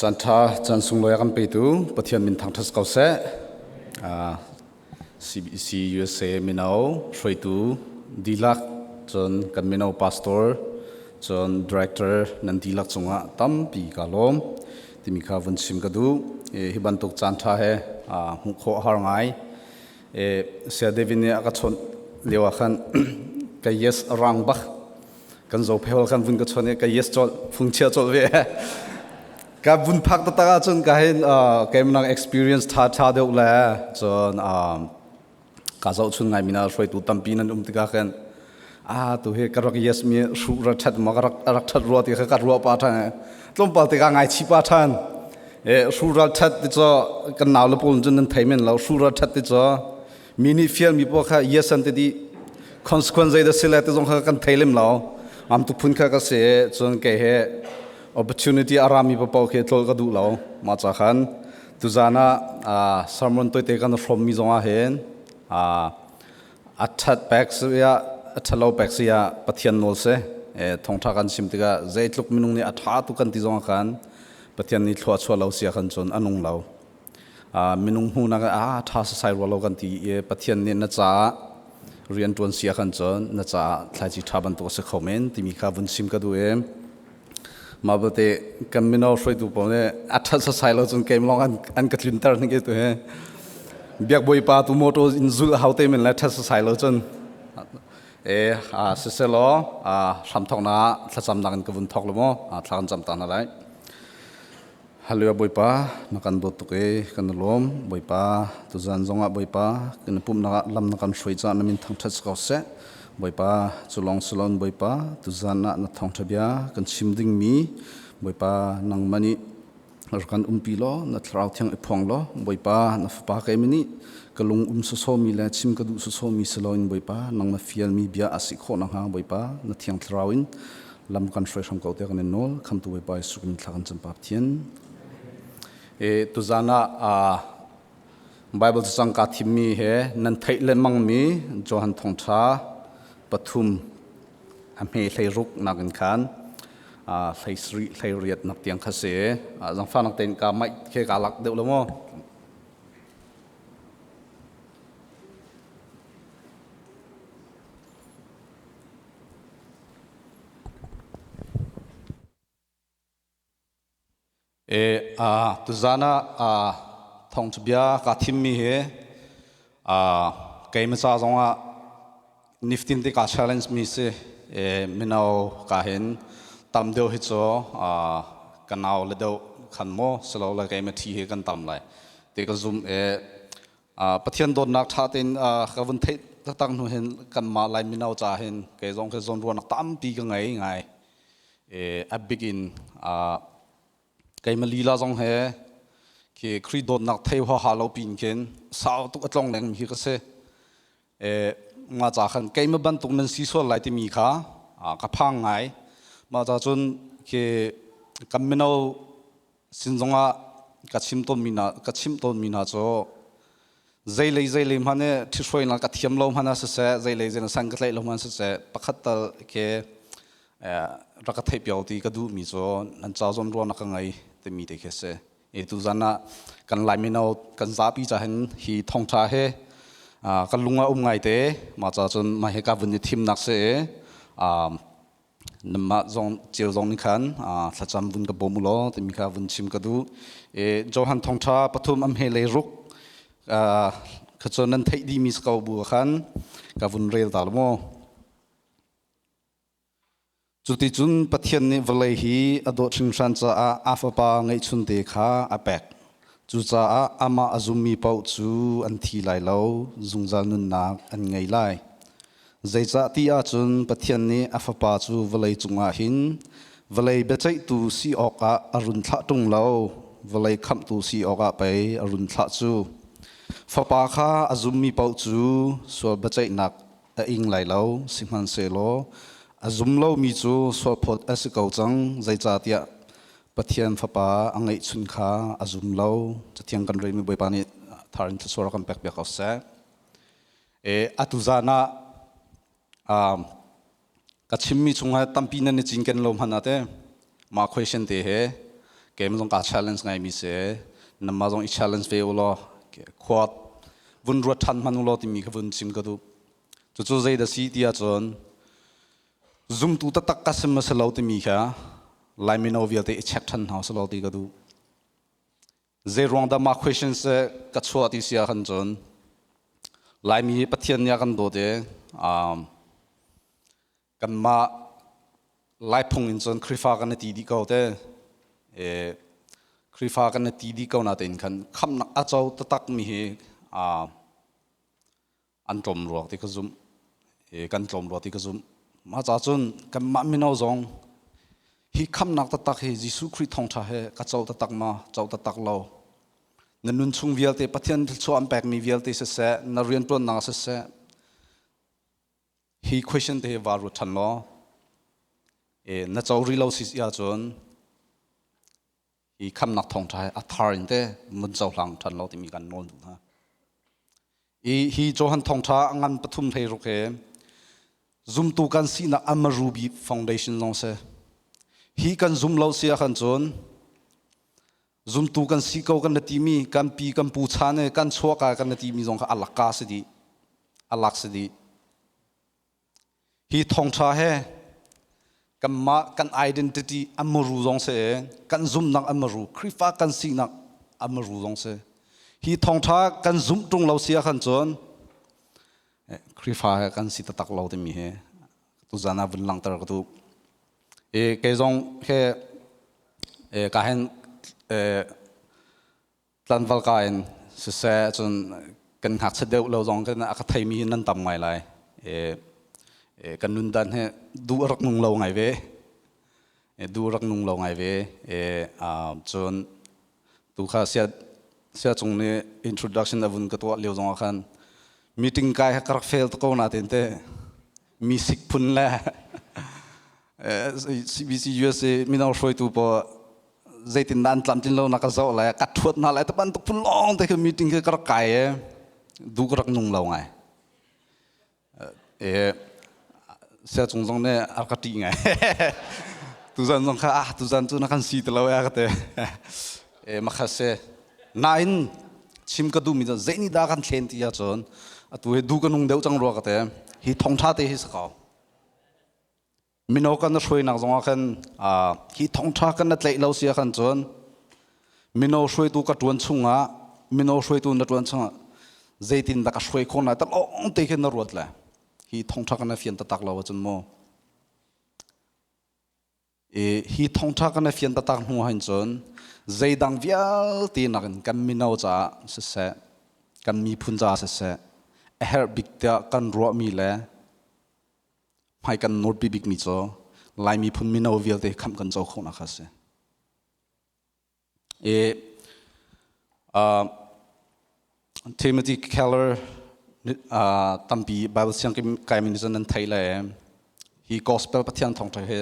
Caan ṭha, caan sunglawi a kan petu Pathian min thangṭhat ko seh. CBC USA mino hruaitu dihlak, cun kan mino pastor, cun director nan dihlak cungah tampi ka lawm timi kha vun chim ka duh. Hi bantuk caan ṭha he hmuh khawh a har ngai. Saya David nih a ka chawnh lio ah khan ka yes a rang bak. Kan zo phel kan vun ka chon i ka yes col phung chia col ve. Ka vun phak taktak ahcun ka hin keimnak experience tha tha deuh le cun ka zohchun ngai mina hruaitu tampi nan um tikah khan a tu hi ka rak yes mi hru ra that ma ka rak rak that rua ti kha ka rua pa than tlawmpal tikah ngai chi pa than e hru ral that ti cho kan nau le pawl cun nan thei men lo. Hru ral that ti cho mi nih fial mi pawl kha yes an ti dih, consequence zei dah si le ti zong kha kan thei lem lo. Am tu phun kha ka si. Cun kei he opportunity a rami paoh khi tlol ka duh lo. Mah ca khan tuzan ah sermon toite kan hrom mi zong ah hin a that pek si ah, a thalo pek si ah, Pathian nawl si. Thongtha kan chim tikah zeitluk minung nih a tha tu kan ti zong ah khan Pathian nih thlua chuah lo sia khan cun a nung lo. Minung hmuhnak ah ṭha sasai rua lo kan ti i Pathian nih na caah rian ṭuan sia khan cun na caah thlaici ṭha bantuk a si kho men timi kha vun sim ka duh i mah belte kan mino hruaitu pawl nih a ṭhat sasai lo cun keim lawng an ka tlunter ning tu hi biak bawipa tu motor in zul hau te men le ṭhat sasai lo cun e siselaw hram thok na thlacamnak in ka vun thok lo maw thla kan cam ta hna lai. Hallelujah. Bawipa, na kan dawt tuk e, kan i lawm. Bawipa, tuzan zongah Bawipa kan pumhnak ah lam na kan hruai caah na min thangṭhat si ko seh. Bawipa, cu lawng si loin Bawipa, tuzan ah na thawngṭha bia kan chim dingmi Bawipa nangmah nih rak kan umpi law na thlarau thiang i phuang law Bawipa na fapa keimah nih ka lung um sawsawmi le chim ka duh sawsawmi si loin Bawipa nang na fialmi bia a si khawh nakhnga Bawipa na thiang thlarau in lam kan hruai hram ko tiah kan in nawl. Khamtu Bawipa Jesuh min thla kan cam pa Pathian. E tuzan ah Bible cacang ka thimmi he nan theih lengmang mi Johan thawngtha 3 a hme 16 nak in khan 17 18 nak tiang kha si. Zangfa nak tein ka mic ke ka lak deuh lo maw? E tuzan ah thawngṭhabia kaa thimmi hi keimah ca zongah niftin te kaa challenge mi si. Mino ka hin tam deuh hi cu ka nau le deuh khan maw silole keimah ṭhi hi kan tam lai ti ka zum i Pathian dawtnak ṭha tein ka vun theih taktak hnu hin kanmah Lai mino ca hin kei zong khi zawnruahnak tampi ka ngei ngai. A bik in keimah lila zong he khi Khrih dawtnak thei huaha lo pin khin sau tuk a tlong leng mi ka si. Mah ca khan keimah bantuk nan si sual lai timi kha ka phang ngai. Mah ca cun khi kan mino sin zongah ka chim tawnmi hna ka chimh tawnmi hna cu zeilei zeilei hmanh i ṭhithruainak ka thiam lo hmanh ah siseh, zeilei zei san ka tlaih lo hmanh siseh, pakhat tal ke rak ka theih piak ti ka duhmi cu nan ca zawn ruahnak ka ngei timi te khi a si. E tuzan ah kan Lai mino kan zapi ca hin hi thawngṭha he kan lung ah um ngai te. Mah ca cun mah hi ka vun i thimnak si i namah zong cio zong nih khan thlacam vun ka bawm u law timi kha vun chim ka duh. Johan thawngṭha 3 am he le ruk kha cu nan theih dihmi si ko bu khan ka vun rel ta lo maw. Cuticun Pathian nih vawlei hi a dawt hringhran caah a Fapa ngeihchunte kha a pek. Cucaah amah a zummi paoh cu an thi lai lo, zungzal nunnak an ngei lai. Zeicah ti ahcun Pathian nih a Fapa cu vawlei cungah hin vawlei biaceihtu si awkah a run thlah ṭung lo, vawlei khamhtu si awkah pei a run thlah cu. Fapa kha a zummi paoh cu sual biaceihnak a ing lai lo, sihmanhsehlaw a zum lomi cu sualphawt a si ko cang, zeicahtiah Pathian Fapa a ngeihchun kha a zum lo. Cathiang kan relmi Bawipa nih thar in thluachuah rak kan pekpiak ko seh. Atu zan ah ka chimmi chungah tampi nan i cinken lo hmanh ah teh mah question te he Keimah zong kaa challenge ngaimi si. Namah zong i challenge ve u law khua vun ruat ṭhan hmanh u law timi kha vun chim ka duh. Cucu zei dah si ti ahcun zumtu taktak ka si maw si lo timi kha Lai mino vialte i check ṭhan hna usih law ti ka duh. Zei ruang dah mah questions ka chuah ti si ahkhan cun Laimi hi Pathian nih a kan dawt i kanmah Laiphung in cun Khrihfa kan i ti dih ko te. Khrihfa kan i ti dih ko natein khan khamhnak a co taktakmi hi an tlawm rua ti ka zumh. Kan tlawm rua ti ka zumh. Mah ca cun kanmah mino zong hi khamhnak taktak hi Jesuh Khrih thawngṭha he ka co taktak ma, co taktak lo. Na nun chung vialte Pathian thluachuah an pekmi vialte siseh, na rianṭuannak siseh, hi question te hi vaa ruat ṭhan law na co rih lo si ahcun hi khamnak thawngṭha hi a thar in te mun cohlang ṭhan lo timi kan nawl duh hna. I hi Johan thawngṭha a ngan pathum hlei ruk he zumtu kan sinak Amarubi Foundation zong si. Hi kan zum lo si ahkhan cun zumtu kan si ko kan na timi kan pi kan pu chan e kan chuaka kan na timi zong kha alak ka si dih alak si dih. Hi thawngṭha he kanmah kan identity a muru zong si kan zumhnak a muru Khrihfa kan sinak a muru zong si. Hi thawngṭha kan zumh ṭung lo si ahkhan cun Khrihfa he kan si taktak lo timi hi tuzan ah vun langhter ka duh. Kei zong he ka hen tlanval ka in siseh cun kan ngakchia deuh lo zong kan a ka theimi hi nan tam ngai lai. Kan nun dan hi duh a rak nung lo ngai ve. Duh a rak nung lo ngai ve. Cun tu kha sia sia cung nih introduction a vun ka tuah lio zong ah khan meeting kai ka rak fail ko na ten te mi sik phun le CBC USA mino hruaitu pawl zeitin dah an tlamtlin lo na ka zoh le ka thuat hna lai te bantuk phun lawng te khi meeting khi ka rak kai e du ka rak nung lo ngai e sia cung zong nih a ka ṭih ngai tuzan zong kha ah tuzan cu na kan si ti lo e ka te e makha se nain chim ka duhmi cu zei nih dah kan thlen ti ahcun atu hi du ka nung deuh cang rua ka te hi thongṭha te hi si ko. Mino kan na hruainak zongah khan hi thongṭha kan na tlaih lo si ahkhan cun mino hruaitu ka ṭuan chungah mino hruaitu na ṭuan chungah zeitin dah ka hruai khawh lai talawng te khin na ruat le hi thongṭha kan na fian taktak lo ahcun mu hi thongṭha kan na fian taktak hnu ahhin cun zeidang vialte nakin kan mino caah siseh kan miphun caah siseh a herh bik tiah kan ruahmi le hmai kan nawlpi bikmi cu Lai miphun mino vialte khamh kan co khawhnak kha a si. I Timothy Keller tampi Bible sianginn kaimi nih cun nan thei le hi gospel Pathian thawngṭha hi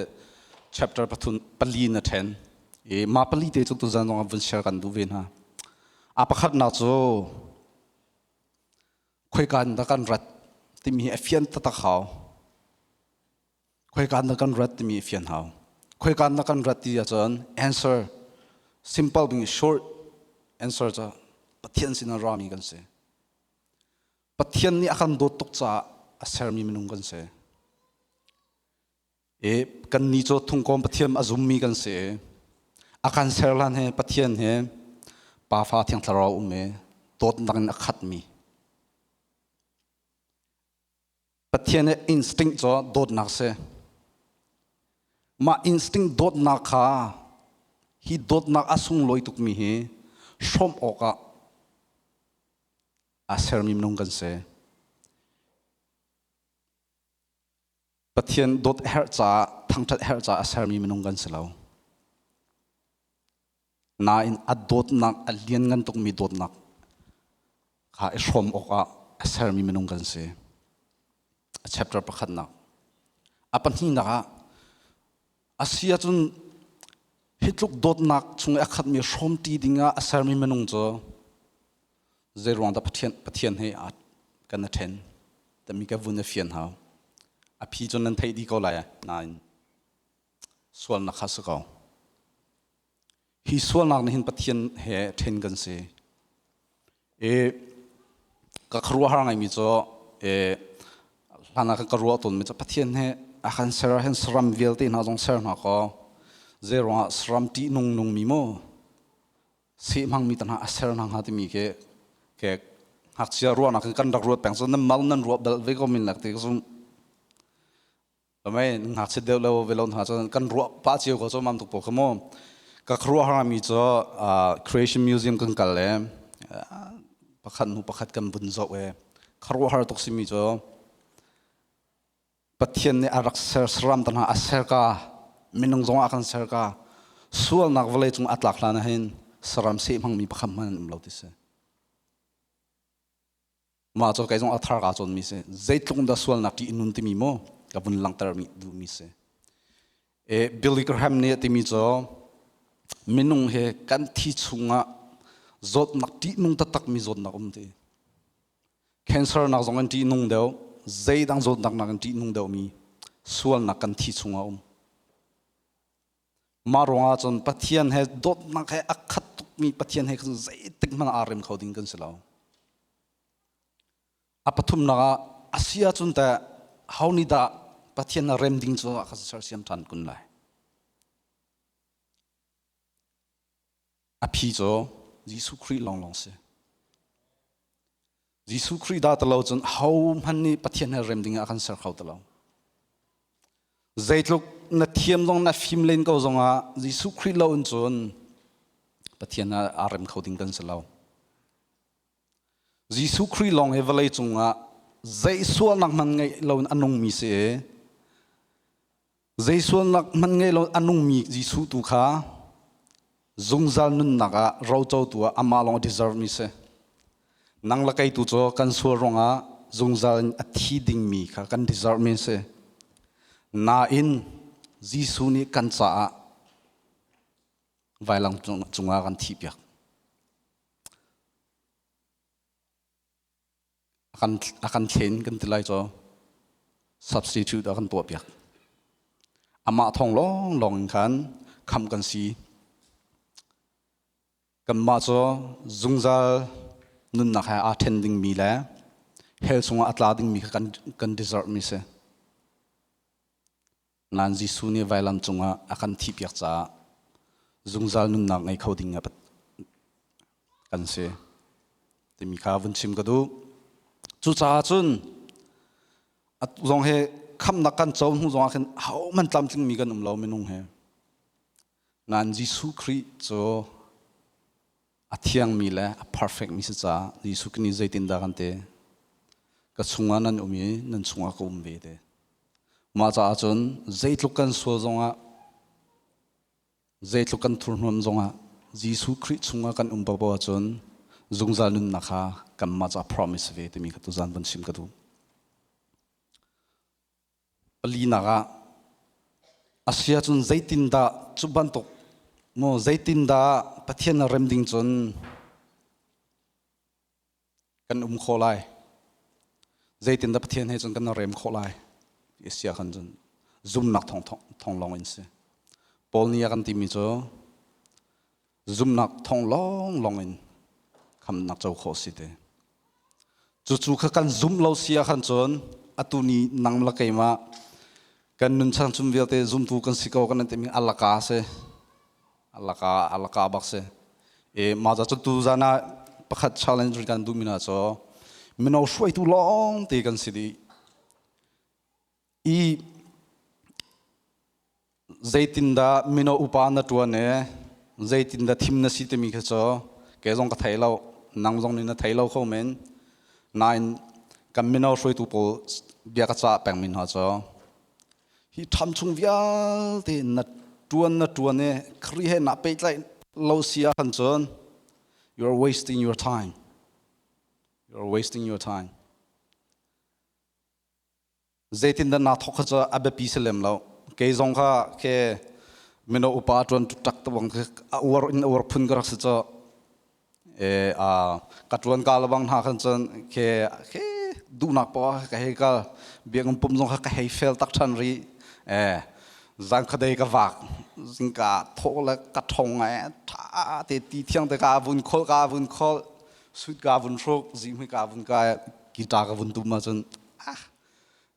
chapter pathum pali in a ṭhen. I mah pali te cu tuzan zong ah vun share kan duh ve hna. A pakhatnak cu khoika in dah kan rat timi hi a fian taktak hau. Khoika in dah kan rat timi a fian hau. Khoika in dah kan rat ti ahcun answer simple being short answer cu Pathian sin ah rami kan si. Pathian nih a kan dawt tuk caah a sermi minung kan si. I kan ni cu thungkawm Pathian a zummi kan si i a kan ser hlan he Pathian he Pa Fa Thiang Thlarau um i dawtnak in a khatmi Pathian i instinct cu dawtnak si. Mah instinct dawtnak kha hi dawtnak a sunglawi tukmi hi hrawmh awkah a sermi minung kan si. Pathian dawt a herh caah thangṭhat a herh caah a sermi minung kan si lo. Nain a dawtnak a lianngan tukmi dawtnak kha i hrawm awkah a sermi minung kan si. A chapter pakhatnak. A pahnihnak ah a si ahcun hi tluk dawtnak chung i a khatmi hrawmṭi dingah a sermi minung cu Zeiruang dah Pathian, Pathian he kan i ṭhen timi ka vun i fian hau. A phi cu nan theih dih ko lai nain sualnak kha si ko. Hi sualnak nih hin Pathian he ṭhen kan si. E ka khuaruahhar ngaimi cu e hlan ah ka ruah tawnmi cu Pathian he a kan ser ah hin saram vialte hna zong ser hna kaw zei ruangah saram ṭihnung nungmi maw seh hmangmi te hna a ser hna hnga timi ke ke ngakchia ruahnak in kan rak ruat peng so nan mal nan ruah bal ve ko min lak ti ka zum. Lamai ngakchia deuh lo ve lo hna cun kan ruah pah cio ko cu mam tuk po kha mu. Ka khuaruahhar mi cu Creation Museum kan kal le pakhat hnu pakhat kan vun zoh e khuaruahhar tuk simi cu Pathian nih a rak ser saram te hna a ser ka minung zong a kan ser ka sualnak vawlei cung a tlak hlan ah hin saram seh hmangmi pakhat hmanh an um lo ti si. Mah cu kei zong a thar kaa cawnmi si. Zeitluk dah sualnak ṭih nun timi mu ka vun langhter mi duhmi si. E, Billy Graham nih a timi cu minung he kan thi chungah zawtnak ṭihnung taktakmi zawtnak um ti. Cancer nak zong in ṭihnung deuh, zeidang zawtnak nak in ṭihnung deuhmi sualnak kan thi chungah um. Mah ruangah cun Pathian he dawtnak he a khat tukmi Pathian he khan zeitik hmanh aa rem kho ding kan si lo. A pathumnak ah a si ahcun teh ho nih dah Pathian a rem ding cu a kan sersiam ṭhan kun lai? A phi cu Jesuh Khrih lawnglawng si. Jesuh Khrih dah ti lo cun hohmanh nih Pathian he rem ding ah a kan ser kho ti lo. Zeitluk na thiam zong na fim len ko zongah Jesuh Khrih lo in cun Pathian ah aa rem kho ding kan si lo. Jesuh Khrih lawng hi vawlei cungah zei sualnak hmanh ngeih lo in a nungmi si i zei sualnak hmanh ngei lo a nungmi Jesuh tu kha zungzal nunnak ah rocotu ah amah lawng a deserve mi si. Nang le kei tu cu kan sual ruangah zungzal in a thi dingmi kha kan deserve mi si. Nain Jesuh nih kan caah vailam cungah kan thihpiak. A kan thlen kan ti lai cu substitute a kan tuahpiak. Amah thawng lawnglawng in khan khamh kan si. Kanmah cu zungzal nunnak he aa ṭhen dingmi le hell chungah a tla dingmi kha kan deserve mi si. Nain Jesuh nih vailam cungah a kan thihpiak caah zungzal nunnak ngei kho ding kan si timi kha vun chim ka duh. Cucaah cun atu zong hi khamnak kan co hnu zongah khin ahohmanh tlamtlingmi kan um lo minung he. Nain Jesuh Khrih cu a thiangmi le a perfect mi si caah Jesuh Khrih nih zeitindah kan ti? Ka chungah nan um i nan chungah ka um ve te. Mah caah cun zeitluk kan sual zongah zeitluk kan thurhnawm zongah Jesuh Khrih chungah kan um paohpaoh ahcun zungzal nunnak kha kanmah caah promise ve timi kha tuzan von chim ka duh. Palinak ah a si ahcun zeitindah cu bantuk maw zeitindah Pathian a rem ding cun kan um khawh lai? Zeitindah Pathian he cun kan rem khawh lai? Ti a si ahkhan cun zumnak thawng thawng lawng in si. Paul nih a kan timi cu zumnak thawng lawnglawng in khamnak co khawh si te. Cucu kha kan zum lo si ahkhan cun atu ni nang le keimah kan nun chang chung vialte zumtu kan si ko kan timi alaka si. Alaka alaka bak si. E mah ca cu tu zan ah pakhat challenge kan duhmi hna cu mino hruaitu lawng te kan si dih. I Zeitindah mino upa na ṭuan i zeitindah thim na si timi kha cu kei zong ka thei lo, nang zong nih na thei lo kho men. Nain kan mino hruaitu pawl bia ka cah pengmi hna cu hi ṭham chung vialte na ṭuan na ṭuan i Khrih he naa pehtlaih lo si ahkhan cun you are wasting your time. You are wasting your time. Zeitindah naa thawk kha cu a biapi si lem lo. Kei zong kha ke mino upa ṭuan tak bang a uar in uar phun ka rak si cu. E a ka ṭuan ka lebang hna khan cun ke ke duhnak poah ka hei kal biakinn pum zong kha ka hei fel tak ṭhan rih. E Zan khuadei ka vak zingka thawh le ka ṭhong ai ṭha te ti thiang te ka vun khol ka vun khol suit ka vun hruk zihmui ka vun ka guitar ka vun tum ahcun ah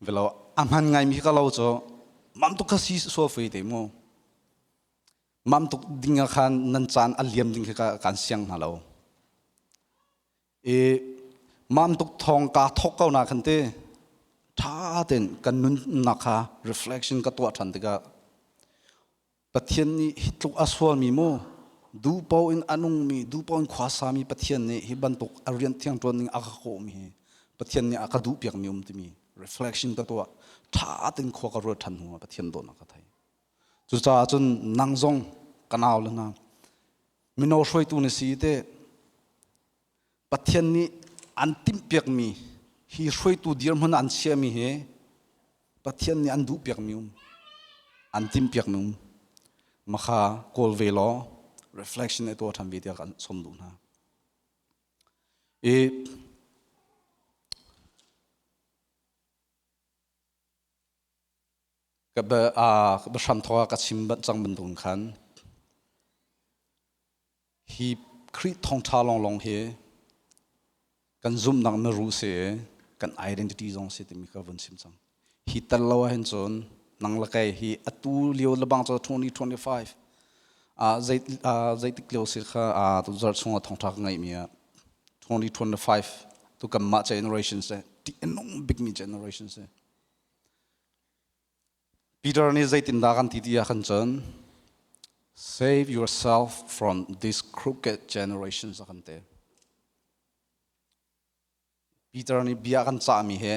velo a hman ngai mi ka lo cu mam tuk kha si sual fui te mu mam tuk ding ah khan nan caan a liam ding khi ka kan siang hna lo I mam tuk thawng kaa thawk ko na khan ti ṭha tein kan nunnak kha reflection ka tuah ṭhan tikah Pathian nih hi tluk a sualmi mu duhpo in a nungmi duhpo in khua sami Pathian nih hi bantuk a rian thiang ṭuan ning a ka kawhmi hi Pathian nih a ka duhpiakmi um timi reflection ka tuah ṭha tein khua ka ruat ṭhan hnu ah Pathian dawtnak ka thei. Cucaah cun nang zong ka nau le hna mino hruaitu na si te Pathian nih an timhpiakmi hi hruaitu dirhmun an chiami hi Pathian nih an duhpiakmi um an timhpiakmi um makha kawl ve law reflection e tuah ṭhan ve tiah kan som duh hna. I Ka biahram thawk ah ka chim cang bantuk khan hi Khrih thawngṭha lawnglawng hi kan zumhnak na ruh si i kan identity zong si timi ka vun chim cang. Hi tel lo ahhin cun nang le kei hi atu lio lebang cu 2025 zeitik lio si kha tuzarh chungah thawngṭha ka ngeihmi ah 2025 tu kanmah generation si ṭih a nung bikmi generation si. Peter nih zeitindah kan ti ti ah khan cun save yourself from this crooked generation a kan ti. Peter nih bia kan cahmi hi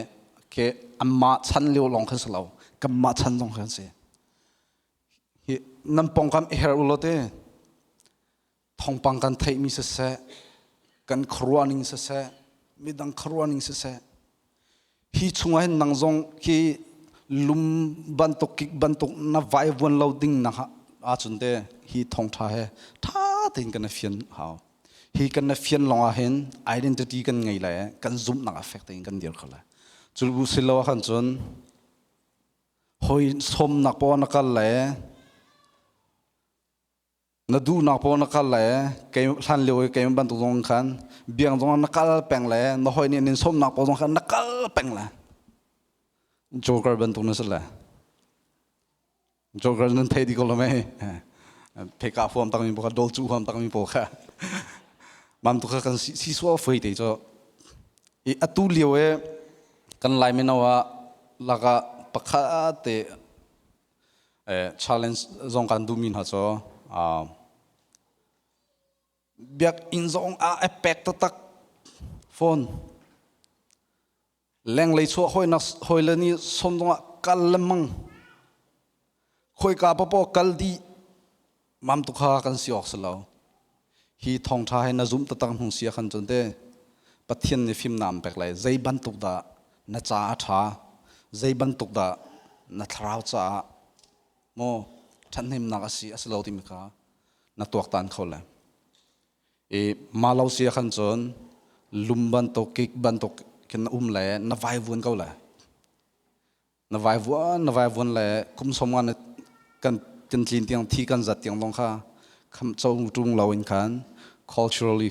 ke anmah chan lio lawng khan si lo, kanmah chan zong khan si. Hi nan pongkam i her u law te thawngpang kan theihmi siseh, kan khuaruah ning siseh, midang khuaruah ning siseh, hi chungah hin nang zong khi lum bantuk kik bantuk na vai vuan lo ding na ahcun te hi thawngṭha he ṭha tein kan i fian hau. Hi kan i fian lawng ah hin identity kan ngei lai kan zumhnak a fek tein kan dir kho lai. Cu bu si lo ahkhan cun hawi sawmnak paoh na kal le Na duhnak paoh na kal le kei hlan lio i kei bantuk zong khan biang zong na kal peng le na hawi nih nin sawmnak paoh zong khan na kal peng le joker bantuk na si le joker nan thei di ko lo mei pheka huam takmi paoh kha dol cu huam takmi paoh kha mam tu kha kan si sual foi te cho i atu lio e kan lai mino ah laka pakhat te Challenge zong kan duhmi hna cu biakinn zong ah a pek taktak fawn. Lenglei chuah hawi le nih sawm zong ah kal lengmang. Khawika paohpaoh kal dih. Mam tu kha kan si awk si lo. Hi thawngṭha hi na zumh taktak hnu si ah khan cun te Pathian nih fimnak an pek lai. Zei bantuk dah na ca a ṭha, zei bantuk dah na thlarau caah maw ṭhathnemnak a si a si lo timi kha na tuaktan kho lai. I mah lo si ah khan cun lum bantuk, kik bantuk khin na um le na vaivuan ko lai. Na vaivuan na vaivuan le kum som nga kan kan tlin tiang thi kan zat tiang zong kha kham cho tung lo in khan culturally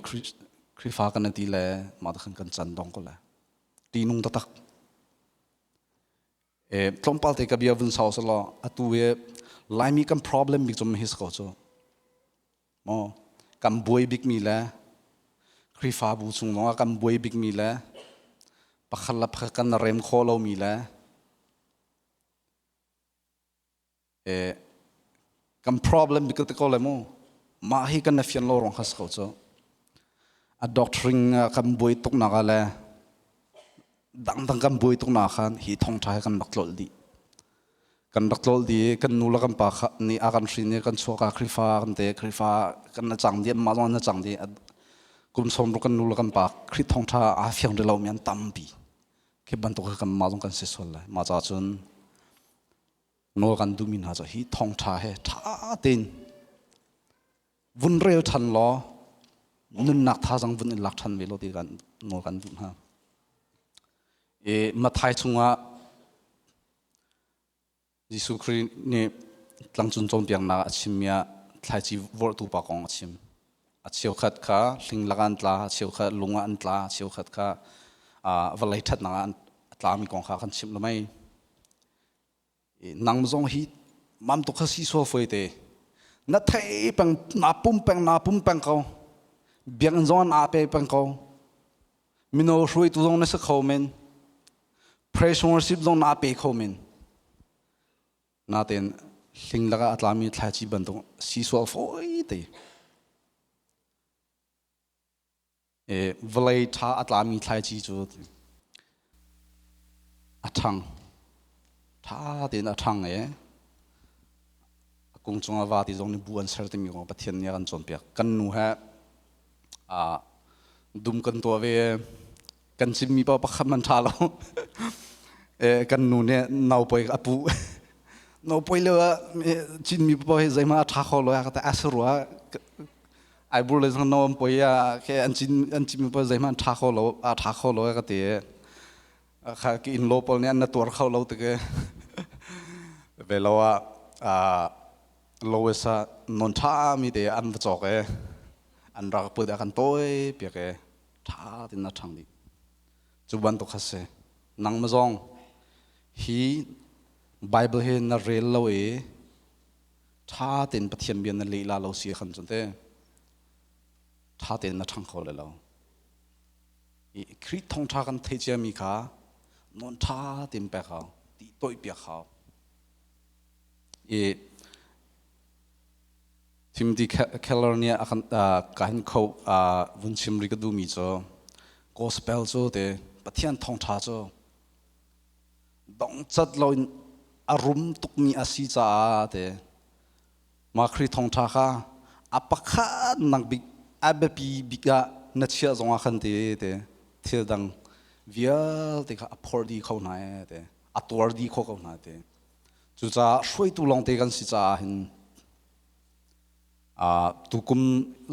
Khrifa kan ti le mah khan kan chan dong ko le ti nung taktak e tlawmpal te ka bia vun sau selo atu he Laimi kan problem bik cum hi ko cu mo kan buai bik mi le Khrihfabu chung zongah kan buai bik mi le pakhat le pakhat kan rem kho lo mi le e kan problem bik te ko le mu mah hi kan na fian lo rong khas ko cu a doctoring kan buai tuk nak le dangdang kan buai tuk nak khan hi thongtha hi kan rak tlolh dih kan rak tlol di kan nu le kan pa kha nih a kan hrin i kan chuak ah Khrihfa kan te Khrihfa kan na cang di mah zong na cang di kum som ruk kan nu le kan pa Khrih thawngtha aa fiang ri lomi an tampi khi bantuk kan mah zong kan si sual lai mah ca cun nawl kan duhmi hna cu hi thawngtha he tha tein vun rel than law nunnak thazang vun in lak than ve law ti kan nawl kan duh hna i Mathai chungah Jesuh Khrih nih Tlangcung cawnpiaknak a chimmi ah thlaici vorhtu pa kong a chim. A cheukhat kha hling lak ah an tla, a cheukhat lung ah an tla, a cheukhat kha vawlei ṭhatnak ah a tlami kong kha kan chimh lamei. Nang zong hi mam tuk kha si sual foi te. Na thei peng, na pum peng, na pum peng ko. Biakinn zong an aa pe peng ko. Mino hruaitu zong na si kho men. Praise worship zong na pe kho men. Natein hling lakah a tlami thlaici bantuk si sual fawi te. E, vawlei ṭha a tlami thlaici cu a ṭhang. Ṭha tein a ṭhang i a kung cungah vati zong nih bu an ser timi kong Pathian nih a kan cawnpiak. Kan nu he dum kan tuah ve kan chimmi paoh pakhat man ṭha lo. Kan nu nih naupoi a puh. Naupoi lio ah Chinmi paoh hi zeihmanh a ṭha kho lo ka ti a si rua. Ai bur le zong no an poi ah ke an cin an chimmi paoh zeihmanh ṭha kho lo a ṭha kho lo ka ti. Kha ki in lo pawl nih an na tuar kho lo ti ke. Ve lo ah lowest ah non ṭha mi te an va cawk e. An rak put ah kan tawi piak e. Ṭha tein a ṭhang dih. Cu bantuk kha si. Nangmah zong hi Bible hi na rel lo i ṭha tein Pathian bia na leh la lo si khan cun te ṭha tein na ṭhang kho le lo. I Khrih thawngṭha kan theih ciami kha nawn ṭha tein pek hau, ti toih piak hau. I Timothy Keller nih a kan ka hin kho vun chim ri ka duhmi cu gospel cu te Pathian thawngṭha cu dongcat loin a rum tukmi a si caah te mah Khrih thawngṭha kha a pakhat nak bik a biapi bik ah na chiah zongah khan te te thil dang vialte kha a phorh dih kho hna ee te a tuar dih kho ko hna te. Cucaah hruaitu lawngte kan si caah hin tukum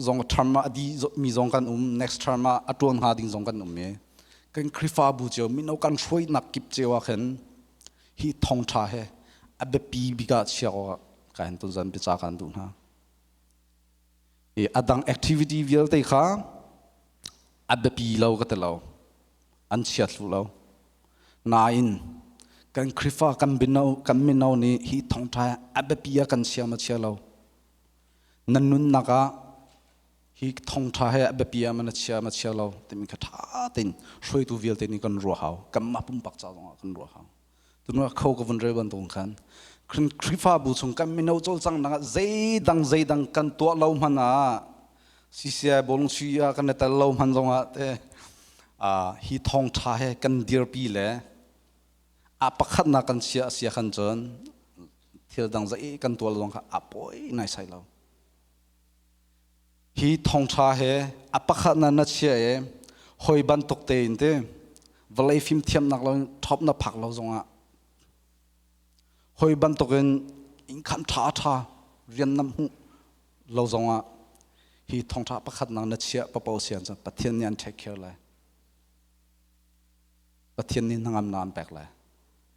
zong term ah a dih mi zong kan um, next term ah a ṭuan hnga ding zong kan um i kan Khrihfabu cio mino kan hruainak kip cio ah khin hi thawngṭha he a biapi bik ah chia awk ka hin tuzan biaca kan duh hna. I a dang activity vialte kha a biapi lo ka ti lo. An chia thlu lo. Nain kan Khrihfa kan mino kan mino nih hi thawngṭha a biapi ah kan chia ma chia lo. Nan nunnak ah hi thawngṭha he a biapi ah na chia ma chia lo timi kha ṭha tein hruaitu vialte nih kan ruah hau. Kanmah pumpak ca zongah kan ruah hau. Tunu kho ka vun rel bantuk khan Khrihfabu chung kan mino cawlcanghnak ah zeidang zeidang kan tuah lo hmanh ah CCI bawlung sui ah kan i tel lo hmanh zongah te hi thawngṭha he kan dirpi le a pakhatnak kan chia a sia khan cun thil dang zei kan tuah lo zong kha a pawi naisai lo. Hi thawngṭha he a pakhatnak na chia i hoi bantuk tein te vawlei fimthiamnak lo ṭhop na phak lo zongah hoi bantukin innkhan ṭha ṭha rian na hmuh lo zongah hi thawngṭha pakhatnak na chiah papo sian cu Pathian nih an take care lai. Pathian nih hnangamnak an pek lai.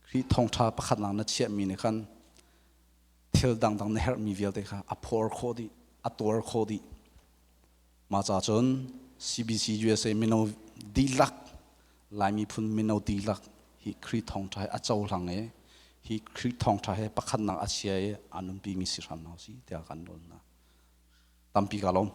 Khrih thawngṭha pakhatnak na chiahmi nih khan thil dangdang na herhmi vialte kha a phor khawh dih, a tuar khawh dih. Mah ca cun CBC USA mino dihlak Lai miphun mino dihlak hi Khrih thawngṭha hi a cohlang i hi Khrih thawngṭha he pakhatnak a chia i a nunpimi si hram hna usih tiah kan nawl hna. Tampi ka lawm.